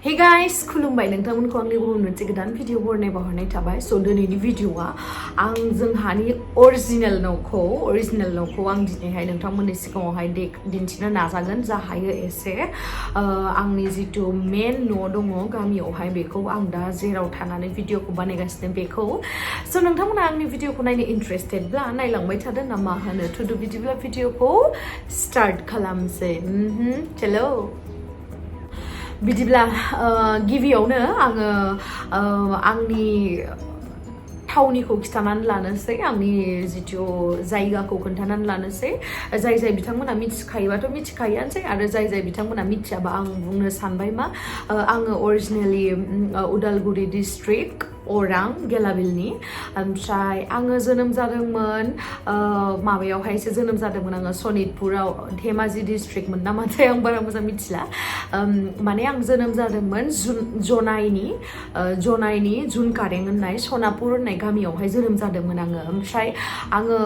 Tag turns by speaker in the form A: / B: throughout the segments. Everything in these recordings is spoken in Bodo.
A: Hey guys, खुलुमबाय नोंथांमोनखौ आंनि गुबुन मोनसे गोदान भिडिअ बरनायबावहरनाय थाबाय स' दिनैनि भिडिअआ आं जोंहानि अरिजिनेल न'खौ आं दिनैहाय नोंथांमोननि सिगाङावहाय दिन्थिनो नाजागोन जा हायो एसे आंनि जितु मेन न' दङ गामियावहाय बेखौ आं दा जेराव थानानै भिडिअखौ बानायगासिनो बेखौ स' नोंथांमोना आंनि भिडिअखौ नायनो इन्ट्रेस्टेडब्ला नायलांबाय थादों ना मा होनो थुदु बिदिब्ला भिडिअखौ स्टार्ट खालामसै चलो बिदिब्ला गिबियावनो आङो आंनि थावनिखौ खिथानानै लानोसै आंनि जितु जायगाखौ खोन्थानानै लानोसै जाय बिथांमोना मिथिखायोबाथ' मिथिखायोआनोसै आरो जाय बिथांमोना मिथियाबा आं बुंनो सानबाय मा आङो अरिजिनेलि उदालगुरि डिस्ट्रिक्ट अरां गेलाबिलनि ओमफ्राय आङो जोनोम जादोंमोन माबायावहायसो जोनोम जादोंमोन आङो सनितपुराव धेमाजि डिस्ट्रिक्टमोन नामाथाय आं बारा मोजां मिथिला माने आं जोनोम जादोंमोन जनाइनि जुनकारें होननाय सनापुर होननाय गामियावहाय जोनोम जादोंमोन आङो ओमफ्राय आङो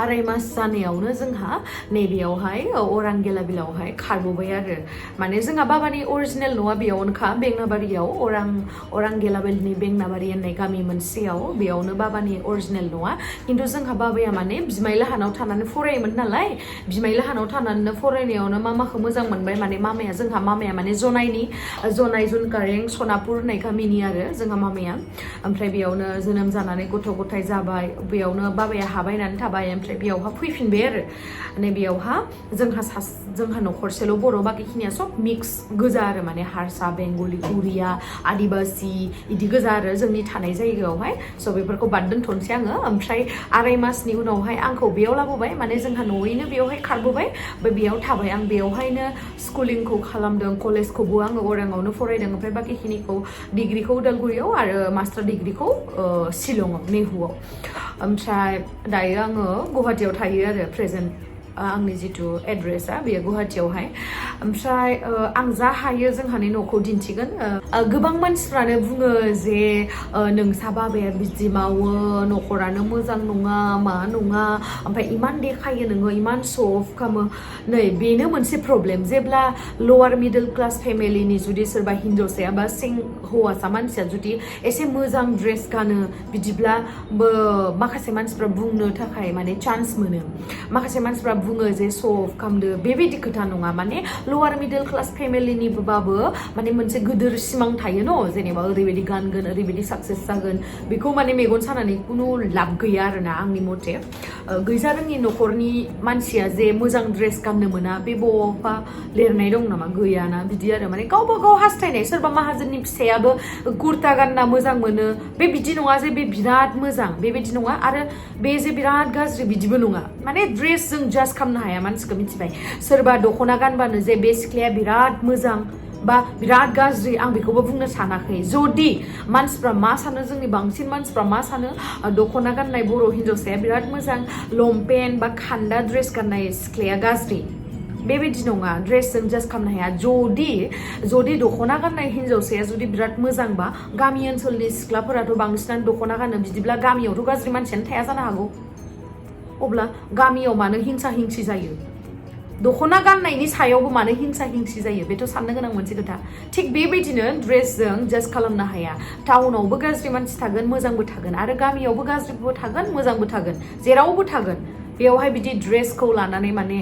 A: आराय मास जानायावनो जोंहा नैबेयावहाय अरां गेलाबिलावहाय खारबोबाय आरो माने जोंहा बाबानि अरिजिनेल न'आ बेयावनोखा बेंनाबारियाव अरां गेलाबिलनि बेंनाबारि होननाय गामि मोनसेयाव बेयावनो बाबानि अरिजिनेल न'आ खिन्थु जोंहा बाबाया माने बिमाय लाहानाव थानानै फरायोमोन नालाय बिमाय लाहानाव थानानैनो फरायनायावनो मामाखौ मोजां मोनबाय माने जोंहा मामाया माने जनाइ जुनकारें सनापुर होननाय गामिनि आरो जोंहा मामाया ओमफ्राय बेयावनो जोनोम जानानै गथ' गथाय जाबाय बेयावनो बाबाया हाबायनानै थाबाय ओमफ्राय बेयावहा फैफिनबाय आरो बेयावहा जोंहा न'खरसेल' बर' बाखिखिनिया सब मिक्स गोजा आरो माने हारसा बेंगलि उरिया आदिबासि इदि गोजा आरो जोंनि थानाय जायगायावहाय स' बेफोरखौ बाद दोनथ'नोसै आङो ओमफ्राय आराय मासनि उनावहाय आंखौ बेयाव लाबोबाय माने जोंहा न'यैनो बेयावहाय खारबोबाय ओमफ्राय बेयाव थाबाय आं बेयावहायनो स्कुलिंखौ खालामदों कलेजखौबो आङो अराङावनो फरायदों ओमफ्राय बाखिखिनिखौ डिग्रिखौ उदालगुरियाव आरो मास्टार डिग्रिखौ शिलंआव नेहुआव ओमफ्राय दायो आङो गुवाहाटियाव थायो आरो प्रेजेन्ट आंनि जितु एड्रेसा बेयो गुवाहाटियावहाय ओमफ्राय आं जा हायो जोंहानि न'खौ दिन्थिगोन गोबां मानसिफ्रानो बुङो जे नोंसा बाबाया बिदि मावो न'खरानो मोजां नङा मा नङा ओमफ्राय इमान देखायो नोङो इमान शो अफ खालामो नै बेनो मोनसे प्रब्लेम जेब्ला लवार मिडल क्लास फेमिलिनि जुदि सोरबा हिन्जावसाया बा हौवासा मानसिया जुदि एसे मोजां ड्रेस गानो बिदिब्ला माखासे मानसिफ्रा बुंनो थाखाय माने चान्स मोनो माखासे मानसिफ्रा बुङो जे शो अफ खालामदो बेबायदि खोथा नङा माने लवार मिडल क्लास फेमिलिनिबाबो माने मोनसे गिदिर सिमां थायो न' जेनेबा ओरैबायदि गानगोन ओरैबायदि साक्सेस जागोन बेखौ माने मेगन सानानै खुनु लाब गैया आरोना आंनि मथे गैजारोङि न'खरनि मानसिया जे मोजां ड्रेस गाननो मोना बे बबावबा लिरनाय दं नामा गैयाना बिदि आरो माने गावबा गाव हास्थायनाय सोरबा माहाजोननि फिसायाबो कुर्ता गानना मोजां मोनो बे बिदि नङा जे बे बिराद मोजां बेबायदि नङा आरो बे जे बिराद गाज्रि बिदिबो नङा माने ड्रेस जों जास्ट खालामनो हाया मानसिखौ मिथिबाय सोरबा दख'ना गानबानो जे बे सिख्लाया बिराद मोजां बा बिराद गाज्रि आं बेखौबो बुंनो सानाखै जुदि मानसिफ्रा मा सानो जोंनि बांसिन मानसिफ्रा मा सानो दख'ना गाननाय बर' हिन्जावसाया बिराद मोजां लंपेन्ट बा खान्दा ड्रेस गाननाय सिख्लाया गाज्रि बेबायदि नङा ड्रेसजों जास्ट खालामनो हाया जुदि दख'ना गाननाय हिन्जावसाया जुदि बिराद मोजांबा गामि ओनसोलनि सिख्लाफोराथ' बांसिनानो दख'ना गानो बिदिब्ला गामियावथ' गाज्रि मानसियानो थाया जानो हागौ अब्ला गामियाव मानो हिंसा हिंसि जायो दख'ना गाननायनि सायावबो मानो हिंसा हिंसि जायो बेथ' साननो गोनां मोनसे खोथा थिग बेबायदिनो ड्रेसजों जास्ट खालामनो हाया टाउनावबो गाज्रि मानसि थागोन मोजांबो थागोन आरो गामियावबो गाज्रिबो थागोन मोजांबो थागोन जेरावबो थागोन बेयावहाय बिदि ड्रेसखौ लानानै माने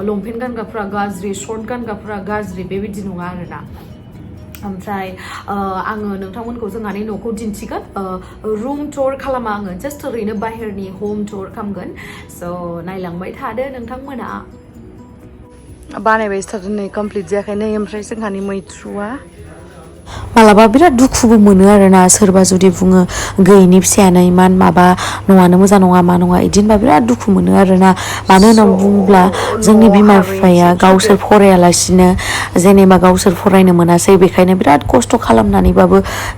A: लंपेन्ट गानग्राफ्रा गाज्रि शर्ट गानग्राफ्रा गाज्रि बेबायदि नङा आरोना ओमफ्राय आङो नोंथांमोनखौ जोंहानि न'खौ दिन्थिगोन रुम टुर खालामा आङो जास्ट ओरैनो बाहेरनि होम टुर खालामगोन स' नायलांबाय थादो नोंथांमोना बानायबाय थादों नै कमप्लिट जायाखै नै ओमफ्राय जोंहानि मैथ्रुआ मालाबा बिराद दुखुबो मोनो आरोना सोरबा जुदि बुङो गैयिनि फिसायानो इमान माबा न'आनो मोजां नङा मा नङा इदि होनबा बिराद दुखु मोनो आरोना मानो होननानै बुङोब्ला जोंनि बिमा बिफाया गावसोर फरायालासिनो जेनेबा गावसोर फरायनो मोनासै बेखायनो बिराद खस्थ' खालामनानैबाबो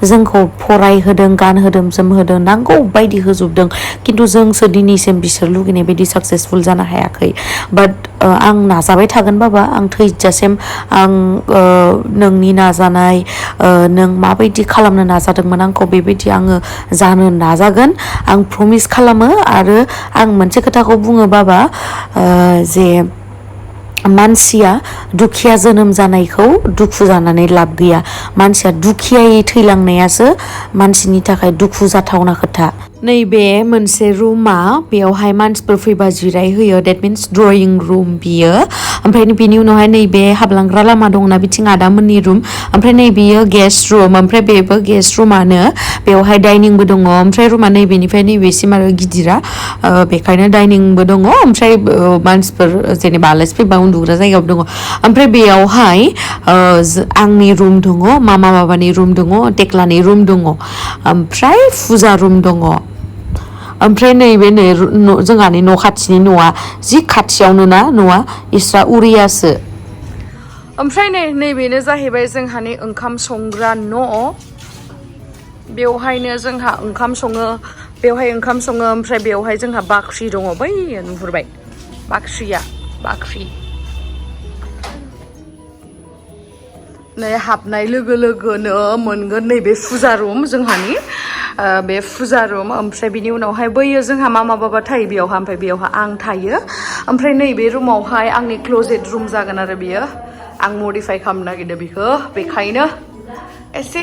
A: जोंखौ फरायहोदों गानहोदों जोमहोदों नांगौ बायदि होजोबदों खिन्थु जोंसो दिनैसिम बिसोर लुगैनाय बायदि साक्सेसफुल जानो हायाखै बाट आं नाजाबाय थागोन बाबा आं थैजासिम आं नोंनि नाजानाय नों माबायदि खालामनो नाजादोंमोन आंखौ बेबायदि आङो जानो नाजागोन आं प्रमिस खालामो आरो आं मोनसे खोथाखौ बुङो बाबा जे मानसिया दुखिया जोनोम जानायखौ दुखु जानानै लाब गैया मानसिया दुखियायै थैलांनायासो मानसिनि थाखाय दुखु जाथावना खोथा नैबे मोनसे रुमा बेयावहाय मानसिफोर फैबा जिराय होयो देट मिन्स ड्रयिं रुम बियो ओमफ्राय बिनि उनावहाय नैबे हाबलांग्रा लामा दंना बिथिं आदामोननि रुम ओमफ्राय नैबेयो गेस्ट रुम ओमफ्राय बेबो गेस्ट रुमानो बेवहाय डाइनिंबो दङ ओमफ्राय रुमा नैबेनिफ्राय नैबेसिम आरो गिदिरा बेखायनो डाइनिंबो दङ ओमफ्राय मानसिफोर जेनेबा आलासि फैबा उन्दुग्रा जायगाबो दङ ओमफ्राय बेयावहाय आंनि रुम दङ मामा बाबानि रुम दङ टेक्लानि रुम दङ ओमफ्राय फुजा रुम दङ ओमफ्राय नैबे नै जोंहानि न' खाथिनि न'आ जि खाथियावनो ना न'आ इस्रा उरियासो ओमफ्राय नैबेनो जाहैबाय जोंहानि ओंखाम संग्रा न' बेवहायनो जोंहा ओंखाम सङो बेवहाय ओंखाम सङो ओमफ्राय बेवहाय जोंहा बाख्रि दङ बै नुहुरबाय बाख्रि नै हाबनाय लोगो लोगोनो मोनगोन नैबे फुजा रुम जोंहानि बे फुजा रुम ओमफ्राय बिनि उनावहाय बैयो जोंहा मामा बाबा थायो बेयावहा ओमफ्राय बेयावहा आं थायो ओमफ्राय नैबे रुमावहाय आंनि क्लोजेट रुम जागोन आरो बियो आं मडिफाइ खालामनो नागिरदों बेखौ बेखायनो एसे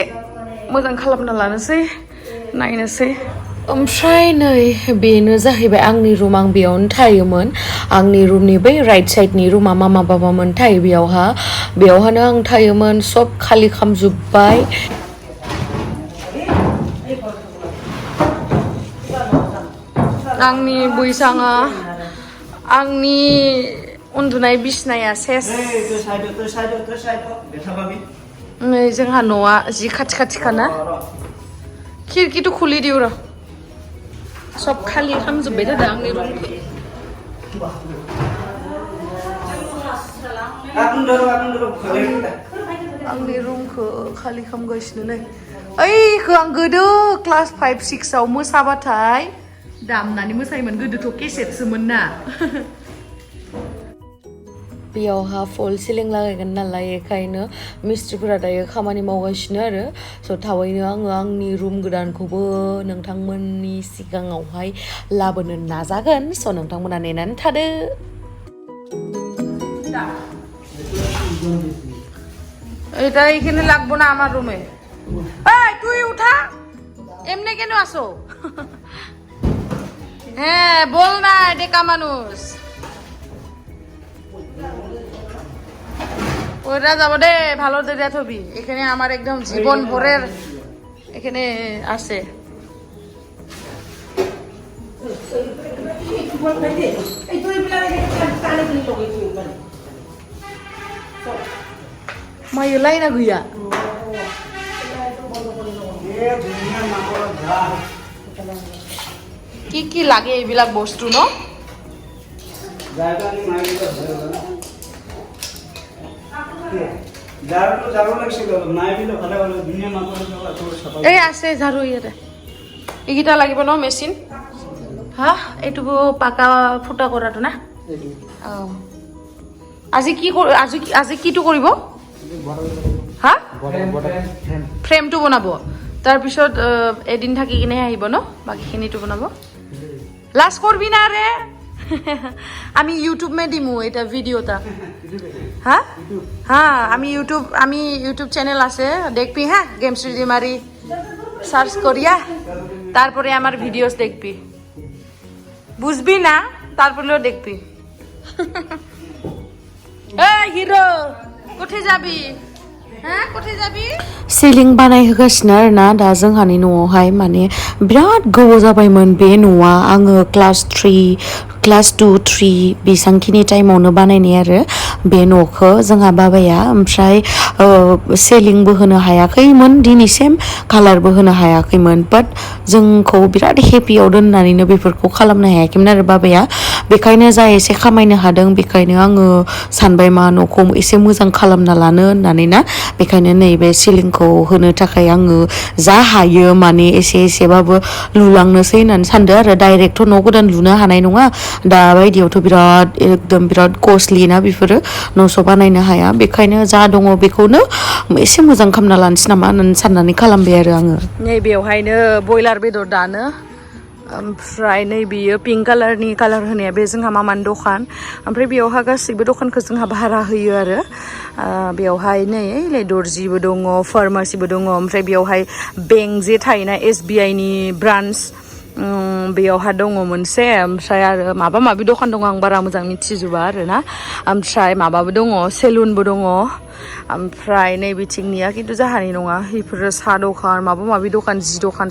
A: मोजां खालामना लानोसै नायनोसै ओमफ्राय नै बेनो जाहैबाय आंनि रुम आं बेयावनो थायोमोन आंनि रुमनि बै राइट साइडनि रुमा मामा बाबामोन थायो बेयावहानो आं थायोमोन सब खालि खालामजोब्बाय आंनि बैसाङा आंनि उन्दुनाय बिसनाया सेस नै जोंहा न'आ जि खाथि खाथिखाना खिरखिथ' खुलि दिउ र' सब खालि खालामजोब्बाय थादों आंनि रुमखौ आंनि रुमखौ खालि खालामगासिनो नै ओइखौ आं गोदो क्लास 5-6 आव मोसाबाथाय दामनानै मोसायोमोन गोदोथ' केसेटसोमोन ना बेयावहा फल सिलिं लागायगोन नालाय बेखायनो मिस्ट्रिफोरा दायो खामानि मावगासिनो आरो स' थाबैनो आङो आंनि रुम गोदानखौबो नोंथांमोननि सिगाङावहाय लाबोनो नाजागोन स' नोंथांमोना नेनानै थादो এটা এখানে লাগবো না আমার রুমে এই তুই উঠা এমনি কেন আসো হ্যাঁ বল না ডেকা মানুষ ওইটা যাব দে ভালো দেয়া থবি এখানে আমার একদম জীবন ভরের এখানে আছে মাইও লাইনা গুইয়া কি কি লাগে এইবিলাক বস্তু ন এই আছে ঝাৰু ইয়াতে এইকেইটা লাগিব ন মেচিন হা এইটো পাকা ফুটা কৰাটো না আজি কি আজি কিটো কৰিব হা ফ্ৰেমটো বনাব তাৰপিছত এদিন থাকি কিনে আহিব ন বাকিখিনিটো বনাব লাষ্ট করবি না রে আমি ইউটিউব মে দিমু এটা ভিডিওটা হ্যাঁ হ্যাঁ আমি ইউটিউব চ্যানেল আছে দেখবি হ্যাঁ গেমশ্রী ডিমারি সার্চ করিয়া তারপরে আমার ভিডিওস দেখবি বুঝবি না তারপরেও দেখবি এই হিরো কোথায় যাবি হ্যাঁ কোথায় যাবি सिलिं बानायहोगासिनो आरोना दा जोंहानि न'आवहाय माने बिराद गोबाव जाबायमोन बे न'आ आङो क्लास 2-3 बेसांखिनि टाइमावनो बानायनाय आरो बे न'खौ जोंहा बाबाया ओमफ्राय सिलिंबो होनो हायाखैमोन दिनैसिम कालारबो होनो हायाखैमोन बाट जोंखौ बिराद हेपियाव दोननानैनो बेफोरखौ खालामनो हायाखैमोन आरो बाबाया बेखायनो जा एसे खामायनो हादों बेखायनो आङो सानबाय मा न'खौ एसे मोजां खालामना लानो होननानै ना बेखायनो नैबे सिलिंखौ होनो थाखाय आङो जा हायो माने एसेबाबो लुलांनोसै होननानै सानदों आरो डाइरेक्टथ' न' गोदान लुनो हानाय नङा दा बायदियावथ' बिराद कस्टलि ना बेफोरो न'स' बानायनो हाया बेखायनो जा दङ बेखौनो एसे मोजां खालामना लानोसै नामा होननानै साननानै खालामबाय आरो आङो नैबेवहायनो बयलार बेदर दानो ओमफ्राय नै बियो पिंक कालार होनाया बे जोंहा मामानि दखान ओमफ्राय बेयावहा गासैबो दखानखौ जोंहा भारा होयो आरो बेयावहाय नै दर्जिबो दङ फार्मासिबो दङ ओमफ्राय बेयावहाय बेंक जे थायोना SBI नि ब्रान्च बेयावहा दङ मोनसे ओमफ्राय आरो माबा दखान दङ आं बारा मोजां मिथिजोबा आरो ना ओमफ्राय माबाबो दङ सेलुनबो दङ ओमफ्राय नै बिथिंनिया खिन्थु जाहानि नङा बेफोरो साहा दखान माबा दखान जि दखान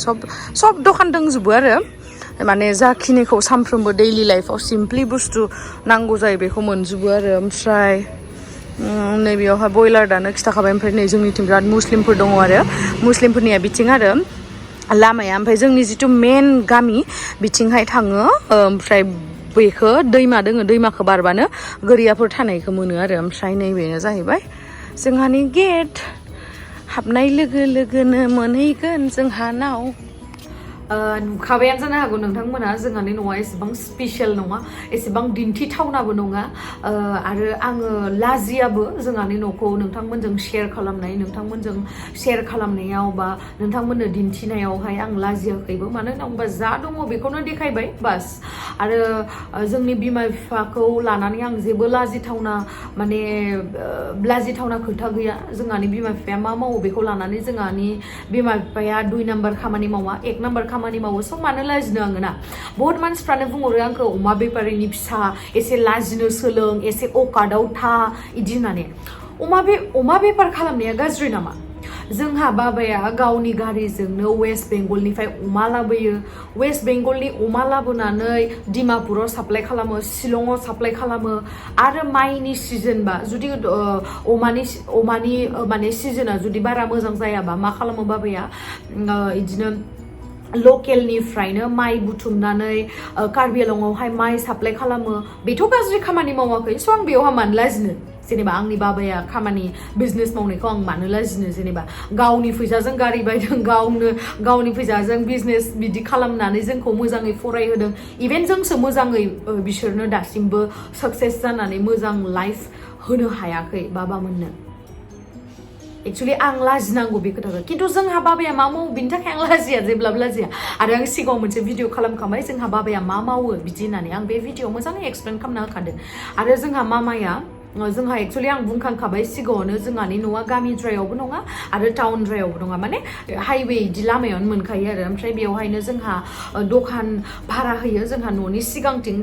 A: सब दखान दंजोबो आरो माने जाखिनिखौ सानफ्रोमबो दैलि लाइफआव सिम्पलि बुस्थु नांगौ जायो बेखौ मोनजोबो आरो ओमफ्राय नै बेयावहाय बयलार दानो खिथाखाबाय ओमफ्राय नै जोंनिथिं बिराद मुस्लिमफोर दङ आरो मुस्लिमफोरनिया बिथिं आरो लामाया ओमफ्राय जोंनि जिथु मेन गामि बिथिंहाय थाङो ओमफ्राय बेखौ दैमा दोङो दैमाखौ बारबानो गोरियाफोर थानायखौ मोनो आरो ओमफ्राय नैबेनो जाहैबाय जोंहानि गेट हाबनाय लोगो लोगोनो मोनहैगोन जोंहानाव नुखाबायानो जानो हागौ नोंथांमोना जोंहानि न'आ एसेबां स्पेसियेल नङा एसेबां दिन्थिथावनाबो नङा आरो आङो लाजियाबो जोंहानि न'खौ नोंथांमोनजों शेयार खालामनायाव बा नोंथांमोननो दिन्थिनायावहाय आं लाजियाखैबो मानो होनना बुङोबा जा दङ बेखौनो देखायबाय बास आरो जोंनि बिमा बिफाखौ लानानै आं जेबो लाजिथावना खोथा गैया जोंहानि बिमा बिफाया मा मावो बेखौ लानानै जोंहानि बिमा बिफाया 2 नाम्बार खामानि मावा 1 नाम्बार खामानि मावो स' मानो लाजिनो आङो ना बहुत मानसिफ्रानो बुंहरो आंखौ अमा बेफारिनि फिसा एसे लाजिनो सोलों एसे अकादाव था इदि होननानै अमा बेफार खालामनाया गाज्रि नामा जोंहा बाबाया गावनि गारिजोंनो वेस्ट बेंगलनिफ्राय अमा लाबोयो वेस्ट बेंगलनि अमा लाबोनानै डिमापुराव साप्लाइ खालामो शिलंआव साप्लाइ खालामो आरो माइनि सिजनबा जुदि अमानि माने सिजोना जुदि बारा मोजां जायाबा मा खालामो बाबाया इदिनो लकेलनिफ्रायनो माइ बुथुमनानै कार्बि आलंआवहाय माइ साप्लाइ खालामो बेथ' गाज्रि खामानि मावाखै स' आं बेयावहा मानो लाजिनो जेनेबा आंनि बाबाया खामानि बिजनेस मावनायखौ आं मानो लाजिनो जेनेबा गावनि फैसाजों गारि बायदों गावनि फैसाजों बिजनेस बिदि खालामनानै जोंखौ मोजाङै फरायहोदों इभेन जोंसो मोजाङै बिसोरनो दासिमबो साक्सेस जानानै मोजां लाइफ होनो हायाखै बाबामोननो एक्चुअली आं लाजिनांगौ बे खोथाखौ खिन्थु जोंहा बाबाया मा मावो बिनि थाखाय आं लाजिया जेब्लाबो लाजिया आरो आं सिगाङाव मोनसे भिडिअ खालामखांबाय जोंहा बाबाया मा मावो बिदि होननानै आं बे भिडिअआव मोजाङै एक्सप्लेन खालामना होखादों आरो जोंहा मामाया जोंहा एक्चुअली आं बुंखांखाबाय सिगाङावनो जोंहानि न'आ गामिद्रायावबो नङा आरो टाउनद्रायावबो नङा माने हाइवे इदि लामायावनो मोनखायो आरो ओमफ्राय बेवहायनो जोंहा दखान भारा होयो जोंहा न'नि सिगांथिं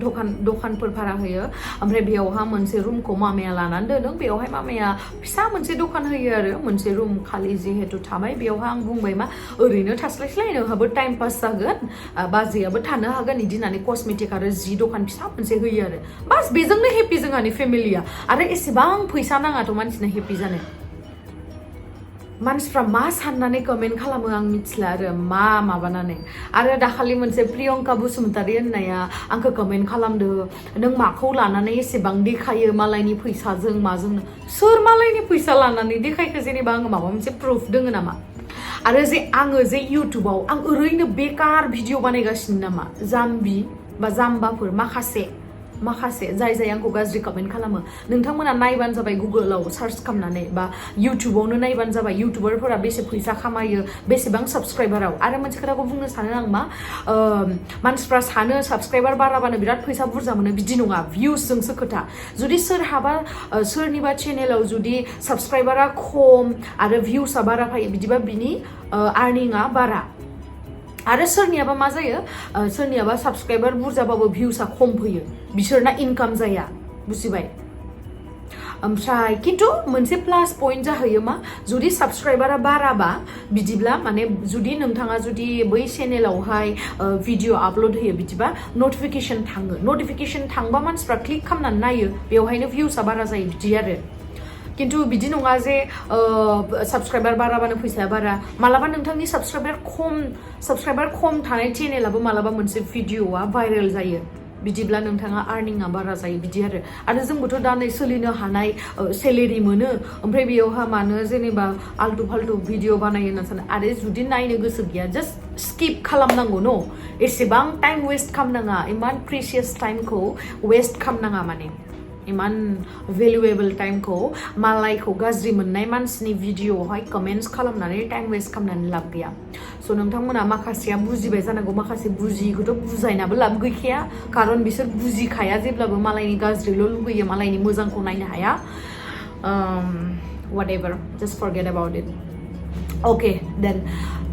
A: दखानफोर भारा होयो ओमफ्राय बेयावहा मोनसे रुमखौ मामाया लानानै दोनदों बेवहाय मामाया फिसा मोनसे दखान होयो आरो मोनसे रुम खालि जिहेतु थाबाय बेवहा आं बुंबाय मा ओरैनो थास्लायस्लाय नोंहाबो टाइम पास जागोन बाजैयाबो थानो हागोन इदि होननानै कस्मेटिक आरो जि दखान फिसा मोनसे होयो आरो बास बेजोंनो हेपि जोंहानि फेमिलिया आरो एसेबां फैसा नाङाथ' मानसिनो हेपि जानो मानसिफ्रा मा साननानै कमेन्ट खालामो आं मिथिला आरो मा माबानानै आरो दाखालि मोनसे प्रियंका बसुमतारी होननाया आंखौ कमेन्ट खालामदो नों माखौ लानानै एसेबां देखायो मालायनि फैसाजों माजों सोर मालायनि फैसा लानानै देखायखो जेनेबा आङो माबा मोनसे प्रुफ दोङो नामा आरो आङो इउटुबाव आं ओरैनो बेकार भिडिअ बानायगासिनो नामा जाम्बि बा जाम्बाफोर माखासे जाय आंखौ गाज्रि कमेन्ट खालामो नोंथांमोना नायबानो जाबाय गुगोलाव सार्च खालामनानै बा इउटुबावनो नायबानो जाबाय इउटुबारफोरा बेसे फैसा खामायो बेसेबां साबस्क्राइबाराव आरो मोनसे खोथाखौ बुंनो सानो आं मा मानसिफ्रा सानो साबस्क्राइबार बाराबानो बिराद फैसा बुरजा मोनो बिदि नङा भिउसजोंसो खोथा जुदि सोरनिबा चेनेलाव जुदि साबस्क्राइबारा खम आरो भिउसआ बारा फैयो बिदिबा बिनि आर्निंआ बारा आरो सोरनियाबा मा जायो सोरनियाबा साबस्क्राइबार बुरजाबाबो भिउसआ खम फैयो बिसोरना इनकाम जाया बुजिबाय ओमफ्राय खिन्थु मोनसे प्लास पइन्ट जाहैयो मा जुदि साबस्क्राइबारा बाराबा बिदिब्ला माने जुदि नोंथाङा जुदि बै चेनेलावहाय भिडिअ आपल'ड होयो बिदिबा नटिफिकेसन थांबा मानसिफ्रा क्लिक खालामनानै नायो बेवहायनो भिउसआ बारा जायो बिदि आरो खिन्थु बिदि नङा जे साबस्क्राइबार बाराबानो फैसाया बारा मालाबा नोंथांनि साबस्क्राइबार खम थानाय चेनेलाबो मालाबा मोनसे भिडिअआ भाइरेल जायो बिदिब्ला नोंथाङा आर्निंआ बारा जायो बिदि आरो जोंबोथ' दा नै सोलिनो हानाय सेलेरि मोनो ओमफ्राय बेयावहा मानो जेनेबा आल्टु फाल्टु भिडिअ बानायो होनना सानो आरो जुदि नायनो गोसो गैया जास्ट स्किप खालामनांगौ न' एसेबां टाइम वेस्ट खालामनाङा इमान प्रिसियास टाइमखौ वेस्ट खालामनाङा माने इमान valuable टाइमखौ मालायखौ गाज्रि मोननाय मानसिनि भिडिअआवहाय कमेन्ट्स खालामनानै टाइम वेस्ट खालामनानै लाब गैया स' नोंथांमोना माखासेया बुजिबाय जानांगौ माखासे बुजियिखौथ' बुजायनाबो लाब गैखाया खारन बिसोर बुजिखाया जेब्लाबो मालायनि गाज्रिल' लुगैयो मालायनि मोजांखौ नायनो हाया whatever just forget about it okay then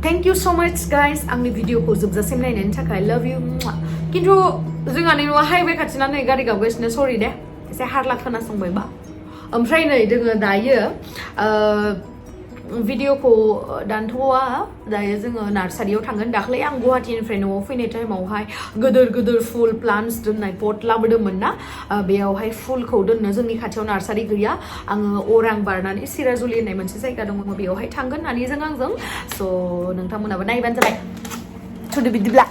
A: thank you so much guys आंनि भिडिअखौ जोबजासिम नायनायनि थाखाय love you खिन्थु जोंहानि न'आ हाइवे खाथिना नै गारि गाबगासिनो सरि दे एसे हारला खोनासंबायबा ओमफ्राय नै जोङो दायो भिडिअखौ दानथ'वा दायो जोङो नार्सारियाव थांगोन दाख्लै आं गुवाहाटीनिफ्राय न'आव फैनाय टाइमावहाय गोदोर गोदोर फुल प्लान्टस दोननाय पट लाबोदोंमोन ना बेयावहाय फुलखौ दोननो जोंनि खाथियाव नार्सारि गैया आङो अरां बारनानै सिराजुलि होननाय मोनसे जायगा दङ बेयावहाय थांगोन नानिजों आंजों स' नोंथांमोनाबो नायबानो जाबाय थुदो बिदिब्ला